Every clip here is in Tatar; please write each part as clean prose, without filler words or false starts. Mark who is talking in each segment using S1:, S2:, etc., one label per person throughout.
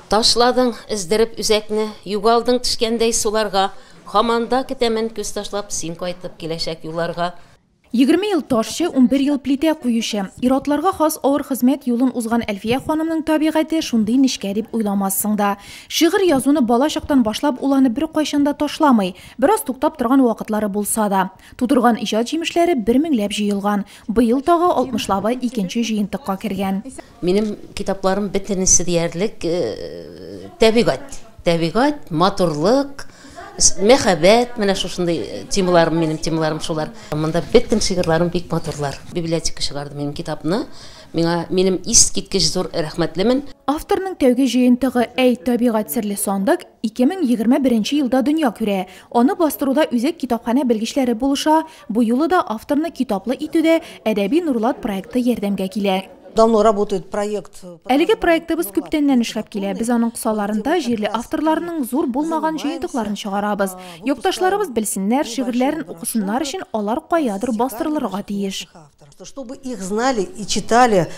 S1: Ташладың, өздереп үзәкне, югалдың төшкәндәй суларга, һаман да көтәмен күз ташлап, син кайтып киләчәк юлларга.
S2: 20 ел ташчы, 11 ел плитә куючы. Ир-атларга хас авыр хезмәт юлын узган Әлфия ханымның табигате шундый нечкә дип уйламассың да. Шигырь язуны бала чактан башлап ул аны беркайчан да ташламый. Бераз туктап торган вакытлары булса да. Тудырган иҗат җимешләре бер меңләп җыелган. Быел тагы алтмышлабы икенче җыентыкка кергән.
S1: Минем китапларым бөтенесе диярлек табигать. Табигать, матурлык, мәхәббәт, менә шушындый темаларым, минем темаларым шулар. Монда бөтен шигырьләрем бик матурлар. Библиотека чыгарды минем китапны. Миңа минем искиткеч зур рәхмәтлемен.
S2: Авторның тәүге җыентыгы Әй, табигать серле сандык 2021 елда дөнья күрә. Аны бастыруда үзәк китапханә белгечләре булыша. Бу юлы да авторны китаплы итүдә Әдәби Нурлат проекты ярдәмгә килә.
S3: Давно работает проект.
S2: Әлеге проектыбыз күптәннән эшләп килә. Без аның кысаларында җирле авторларның зур булмаган җыентыкларын чыгарабыз. Якташларыбыз белсеннәр, шигырьләрен укысыннар өчен алар каядыр бастырылырга тиеш.
S3: Чтобы их знали и читали.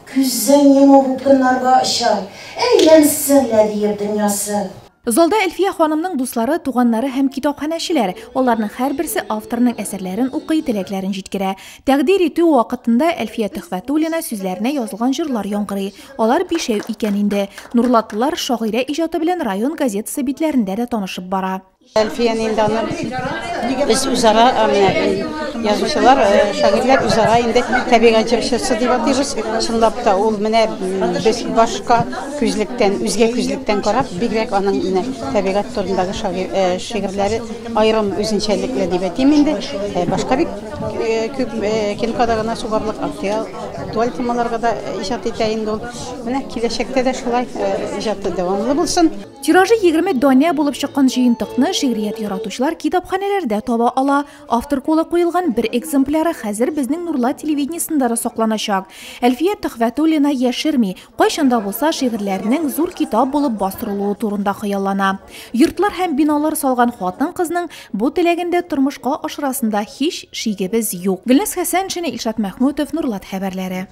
S4: Күзен йомып упкыннарга очар, әйләнсен лә диеп дөньясы.
S2: Залда Әлфия ханымның дуслары, туганнары һәм китапханәчеләр. Аларның һәрберсе авторның әсәрләрен укый, теләкләрен җиткерә. Тәкъдир итү вакытында Әлфия Төхвәтуллина сүзләренә язылган җырлар яңгырый. Алар бишәү икән инде. Нурлатлылар шагыйрә иҗаты белән район газетасы битләрендә дә танышып бара.
S5: Әлфияне инде аны без үзара, менә язучылар, шагыйрьләр үзара инде табигать җырчысы дип атыйбыз. Чынлап та ул менә без башка күзлектән, үзгә күзлектән карап, бигрәк аның менә табигать турындагы шигырьләре аерым үзенчәлекле дип әйтим инде. Башка бик күп көн кадагына сугарлык актуаль темаларга да иҗат итә инде ул. Менә киләчәктә дә шулай иҗаты дәвамлы булсын.
S2: Тиражы 20 данә булып чыккан җыентыкны шигърият яратучылар китапханәләрдә таба ала. Автор кулы куелган бер экземпляры хәзер безнең Нурлат телевидениесендә дә сакланачак. Әлфия Төхвәтуллина яшерми, кайчан да булса шигырьләренең зур китап булып бастырылуы турында хыяллана. Йортлар һәм биналар салган хатын-кызның бу теләген дә тормышка ашырасында һич шигебез юк. Гөлназ Хәсәншина, Илшат Мәхмүтов, Нурлат хәбәрләре.